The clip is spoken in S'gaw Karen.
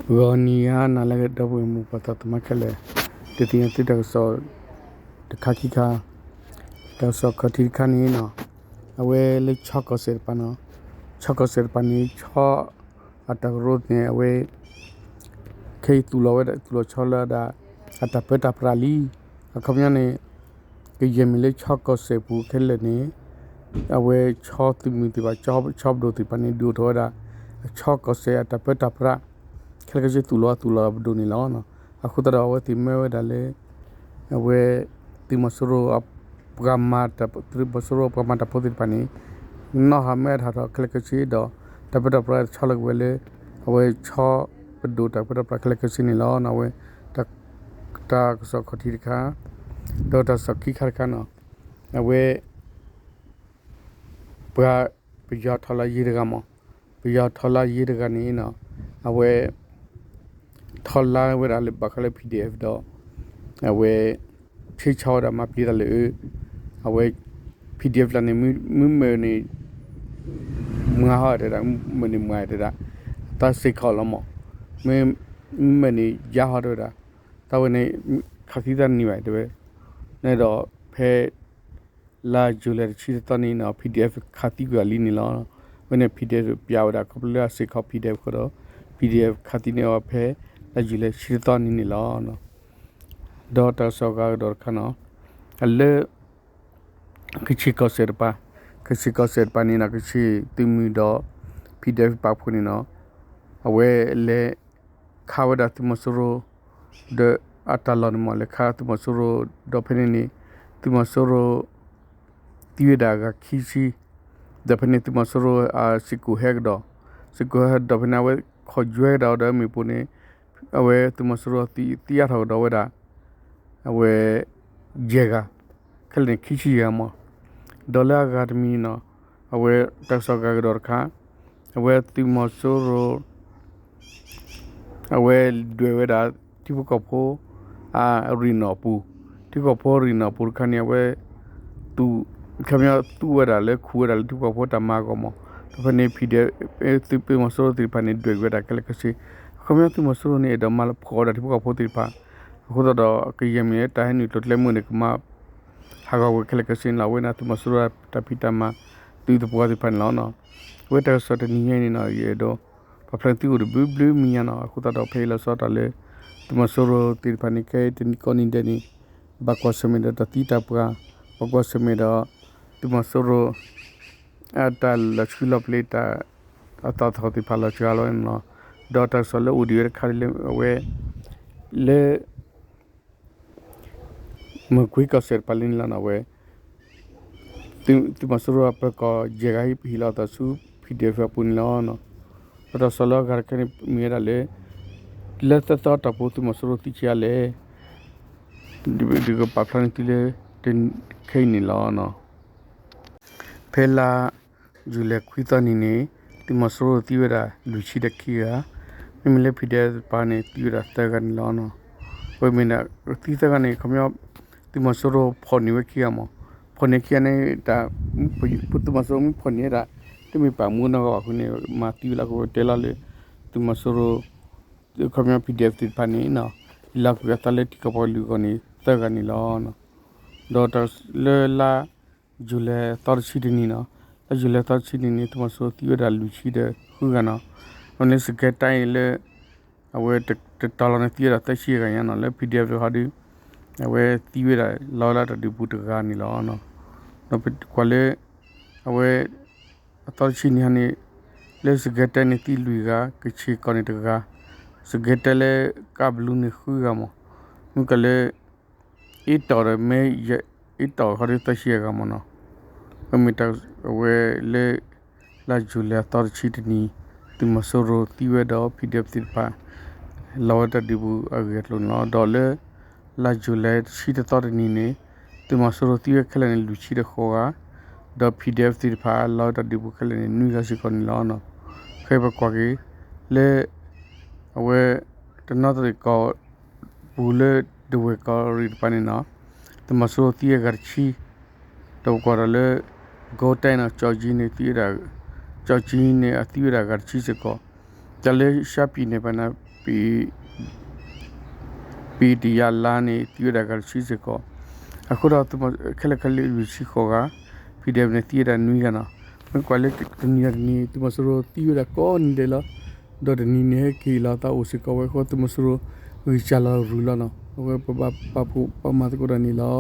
ဂီၤနံၤဟါနၤလၢအဂ့ၤ ဒီပုၢ်ဝဲၢ်မိၢ်ပၢ်သးသမါခဲလၢာ်, ဒုးသ့ၣ်ညါသုတၢ်ကစီၣ်တခါခံခါ, တၢ်ကစီၣ်ခီၣ်ထံးတခါန့ၣ်နီၤ, အဝဲလၢဆီကီၢ်စဲၣ်တပၤနီၤ, ဆီကီၢ်စဲၣ်တပၤန့ၣ် ဆီအတၢ်ကရၢန့ၣ် အဝဲ ခဲအံၤသူၣ်လီၤဝဲဒၣ် သူၣ်လီၤဆီလၢဒၣ် အတၢ်ပၢတၢ်ပြးလံ. အခီပညီန့ၣ် ကယဲၢ်မ့ၢ်လၢဆီကီၢ်စဲၣ်ပူၤခဲလၢာ်န့ၣ် အဝဲဆီသုးမုၢ်သ့ၣ်တဖၣ် ဆီပဒိၣ်သ့ၣ်တဖၣ်န့ၣ် ဒုးအိၣ်ထီၣ်ဝဲဒၣ် အဆီကီၢ်စဲၣ်အတၢ်ပၢတၢ်ပြး ခဲလၢာ်ခဲဆ့ သူၣ်လီၤသူၣ်လီၤပဒိၣ်န့ၣ်လီၤ. အဃိသတးဒီး အဝဲသ့ၣ်မၢဝဲဒၣ်လၢ အဝဲ သုးမီၤစိရိၤအပှၤမၤတၢ် သုးမီၤစိရိၤအပှၤမၤတၢ်ဖိသ့ၣ်တဖၣ်န့ၣ် နီၢ်ဟးမၢအထးထီၣ်ခဲလၢာ်ခဲဆ့ဒီး တၢ်ပၢတၢ်ပြးဆီလီၤက့ၤဝဲလၢ အဝဲဆီပဒိၣ်တၢ်ပၢတၢ်ပြးခဲလၢာ်ခဲဆ့န့ၣ်လီၤ. အဝဲ တၢ်ကစီၣ်ခီၣ်ထံးတခါ, ဒီးတၢ်ကစီၣ်ခံခါတခါနီၤ, အဝဲ ပှၤ ပယီၤထီၣ်လၢယ့တဂၤမး, ပယီၤထီၣ်လၢယ့တဂၤန့ၣ်နီၤ, အဝဲ ထီၣ်လၢဝဲဒၣ်လၢဘၣ်ဃးလၢ PDF ဒီး အဝဲ ဆ့ဆီဝဲဒၣ်မၤပျံၤတၢ်လၢ အဝဲ PDF လၢန့ၣ် မုၢ်မၢန့ၣ် မွၤဟီၣ်တဲဒၣ် မုၢ်မၢန့ၣ်မွၤတဲဒၣ် တၢ်စ့ၢ်ကီးလီၤမး, မုၢ်မၢန့ၣ်ယါဟီၣ်တဲဝဲဒၣ် တၢ်ဝဲန့ၣ် ခးသံတၢ်တနံၤဘၣ်တဲဝဲ, န့ၣ်ဒီးဖဲ လါယူၤလံတဆံတသီန့ၣ်နီၤ PDF ခးသံကွံာ်အီၤလံန့ၣ်လီၤ. အဝဲန့ၣ် PDF ပျးဝဲဒၣ်ခီဖျိလၢအစ့ၢ်ကီး PDF ဃိဒီး PDF ခးသံန့ၢ်အီၤဖဲ လါယူၤလံတဆံတသီန့ၣ်န့ၣ်လီၤ. ဒီးတၢ်ကစီၣ်အဂၤကဒီးတခါနီၤ, အလၢ ကဆ့ၣ်ကီၢ်စဲၣ်တပၤ, ကဆ့ၣ်ကီၢ်စဲၣ်တပၤန့ၣ်နီၤ ကဆ့ၣ်သုးမုၢ်ဒီး PDF ပာ်ဖှိၣ်န့ၣ်နီၤ အဝဲလဲၤခးဝဲဒၣ်သုးမီၤစိရိၤ ဒီးအတၢ်လီၢ်န့ၣ်မး လဲၤခးသုးမီၤစိရိၤ ဒီးဖဲန့ၣ်န့ၣ် သုးမီၤစိရိၤ သံဝဲဒၣ်အဂၤခံဆံ, ဒီးဖဲန့ၣ်သုးမီၤစိရိၤအစ့ၢ်ကီးဟဲကဒီး, စ့ၢ်ကီးဟဲကဒီးဖဲန့ၣ် အဝဲခိးယွဲကဒီးဒီးမ့ၣ်ပိၢ်န့ၣ် အဝဲသုးမီၤစိရိၤသံအါထီၣ်ကဒီးဝဲဒၣ် အဝဲ ယဲၢ်ဂၤ, ခဲလၢာ်န့ၣ်ခံဆံယဲၢ်ဂၤမး, ဒီးလၢအဂၤတမံၤန့ၣ်နီၤ အဝဲတၢ်ကစီၣ်ဂၤကဒီးတခါ, အဝဲသုးမီၤစိရိၤ အဝဲဒွဲၣ်ဝဲဒၣ် ထံဖိကီၢ်ဖိ အရ့ၣ်နီၣ်အပူၤ, ထံဖိကီၢ်ဖိအရ့ၣ်နီၣ်အပူၤတခါန့ၣ် အဝဲ သူၣ် ခီပညီသူၣ်ဝဲဒၣ်လၢခူၣ်ဝဲဒၣ်လၢထံဖိကီၢ်ဖိတၢ်မၤအဂီၢ်မး, ဒီးဖဲန့ၣ် PDF သုးမီၤစိရိၤသ့ၣ်တဖၣ်န့ၣ် ဒွဲၣ်ကွံာ်ဝဲဒၣ်ခဲလၢာ်ခဲဆ့, အခီပညီသုးမီၤစိရိၤန့ၣ် အဲၣ်ဒိးမၤလၢဖှီၣ်ဝဲဒၣ်ထံဖိကီၢ်ဖိသ့ၣ်တဖၣ်, အဃိသတးဒီး ကယဲၢ်မ့ၢ်လၢတၢ်ဟဲနုာ်ကျိၤကျဲမုၢ်န့ၣ် ကမၤ ဟးဂီၤဝဲခဲလၢာ်ခဲဆ့န့ၣ်လီၤ. အဝဲန့ၣ်သုးမီၤစိရိၤတၢ်ဖံးတၢ်မၤ သုးသပှၢ်သ့ၣ်တဖၣ်န့ၣ်လီၤ. အဝဲတၢ်ကစီၣ်တနံၤညါအံၤန့ၣ်နီၤ ယအဲၣ်ဒိး ပာ်ဖျါန့ၢ်သုအိၣ်တဘျုးဘျုးမံၤညါနီၤ, အဃိသတးဒီးဖဲအံၤလီၤဆီတၢ်လၢ သုးမီၤစိရိၤသ့ၣ်တဖၣ်န့ၣ် ခဲအံၤတနံၤကိးနံၤဒဲးန့ၣ် ဘၣ်ကွၢ်ဆၢၣ်မဲာ်ဒီးတၢ်သံတၢ်ပှၢ်, ဘၣ်ကွၢ်ဆၢၣ်မဲာ်ဒီး သုးမီၤစိရိၤ အတၢ်လီၤဆှုလီၤပျံၤတၢ် အသးသဟီၣ်သ့ၣ်တဖၣ်လီၤစှၤလီၤန့ၣ်လီၤ. ဒီးတၢ်ကစီၣ်လၢအိၣ်ဒံးဝဲတခါလၢအဝဲ လၢ မကွ့ကီၢ်စဲၣ်တပၤလံန့ၣ်လီၤနီၤ အဝဲ သုးမီၤစိရိၤအပၢၤကီၢ်ယဲၢ်ဂၤဟံးဟ့ၣ်လီၤအသးဆူ PDF အပူၤန့ၣ်လီၤ. ဒီးတၢ်ကစီၣ်လၢအဂၤတခါန့ၣ် မ့ၢ်ဝဲဒၣ်လၢ လၢသၢသီတီၢ်ပူၤသုးမီၤစိရိၤသံဆံးအါလဲၣ် ဒုးကပာ်ဖျါန့ၢ်သုလၢ ခဲအံၤန့ၣ်လီၤ. ဖဲလါယူၤလံခွံသီနံၤန့ၣ် သုးမီၤစိရိၤသံဝဲဒၣ်လွံၢ်ဆံဒီးခံဂၤ, မ့မ့ၢ်လၢ PDF တပၤန့ၣ် သံဝဲဒၣ်သၢဂၤန့ၣ်လီၤ. အဝဲမ့ၢ်ဒၣ်သံသၢဂၤန့ၣ် ခီပညီ သုးမီၤစိရိၤဖီၣ်န့ၢ်ဝဲခံဂၤမး, ဖီၣ်န့ၢ်ခံဂၤန့ၣ် တၢ် သုးမီၤစိရိၤမ့ၢ်ဖီၣ်န့ၢ်ဒၣ် တမ့ၢ်ပာ်မူနီၢ်ဂီၢ်ဘၣ်အဃိန့ၣ် မၤသံဝဲလၢအဃိ တဲလီၤလၢ သုးမီၤစိရိၤ ခီပညီ PDF သ့ၣ်တဖၣ်န့ၣ် ဟံးလီၤကွံာ်အသးလၢထံကီၢ်ပှၤကလုာ်အဂီၢ်န့ၣ် သၢဂၤန့ၣ်လီၤ. ဒီးတၢ်လၢလါယူၤလံသီတဆံတနံၤနီၤ, လါယူၤလံသီတဆံတနံၤန့ၣ် သုးမီၤစိရိၤသံဝဲဒၣ်လွံၢ်ဆံဒီးဃုဂၤနီၤ, အဝဲန့ၣ် စကဲတဲလၢ အဝဲတတီၤလီၤန့ၣ်သံဝဲဒၣ်သၢဆံဂၤညါနီၤ, လၢ PDF တခီဒီး အဝဲသံဝဲဒၣ်လီၤဝဲလၢတၢ်ဒုးပူၤတဂၤန့ၣ်လီၤ. ဒီးပကွၢ်လၢ အဝဲ အသီတဆံနံၤဟါန့ၣ် လၢစကဲတဲန့ၣ်သံလွံၢ်ဂၤ, ကဆ့ၣ်ကီၢ်န့ၣ်တဂၤ, စကဲတဲလၢကးဘလူးန့ၣ်ဃုဂၤမး, မ့ၢ်ကလၢ အ့တီၣ်ဒီးမ့ၢ် အ့တီၣ်ခီဒီးသၢဆံဂၤမးနီၤ, အမ့ၢ်တၢ်အဝဲလၢ လါယူၤလံအသီတဆံတနံၤ သုးမီၤစိရိၤသံဝဲဒီး PDF သ့ၣ်တဖၣ် လီၤဝဲတၢ်ဒုးပူၤအဂ့ၢ်အကျိၤန့ၣ်လီၤ. ဒီးလၢ လါယူၤလံတဆံတသီတနံၤန့ၣ် သုးမီၤစိရိၤသံဝဲခဲလၢာ်န့ၣ် လွံၢ်ဆံဒီးဃိးဂၤ, ဒီး PDF သ့ၣ်တဖၣ်လီၤဝဲတၢ်ဒုးပူၤခဲလၢာ်န့ၣ် နွံဂၤစ့ၢ်ကီးန့ၣ်လီၤ. ခဲအံၤပကွၢ်က့ၤ လၢ အဝဲ တနီသရံၣ်ကီၢ်ပူၤလၢဒဝဲၢ်ကီၢ်ရ့ၣ်တပၤန့ၣ်နီၤ, သုးမီၤစိရိၤသံဝဲဂၤတဆံ, ဒီးပကွၢ်ဒီးလၢ ကီၢ်တဲနီၤ ကၠီၣ်ကၠံန့ၣ်သံဝဲဒၣ် ကၠီၣ်ကၠံန့ၣ်အသံဝဲဒၣ်ဂၤတဆံစ့ၢ်ကီး, တၢ်လၢရှမ်းပြည်နယ်န့ၣ် ပ ပတယၤလါန့ၣ် သံဝဲဒၣ်ဂၤတဆံစ့ၢ်ကီး, အဃိဒီး သုးမီၤခဲလၢာ်ခဲဆ့လွံၢ်ဆံဃိးဂၤ, ဖံးဒဲးန့ၣ် သံဝဲဒၣ်နွံဂၤနီၤ. မ့ၢ်ကွၢ်လၢတနံၤအံၤတနံၤ သုးမီၤစိရိၤသံဝဲဒၣ်ကိးနံၤဒဲးလီၤ. ဒီးတနံၤန့ၣ် ဟဲက့ၤလီၤသးအိၣ်စ့ၢ်ကီးဝဲအဃိ သုးမီၤစိရိၤဂံၢ်စၢ်လီၤရုၢ်လီၤနီၤ. အဝဲပဘၣ်ပာ်ဖှိၣ်ပာ်မၤသကိးတၢ်န့ၣ်လီၤ.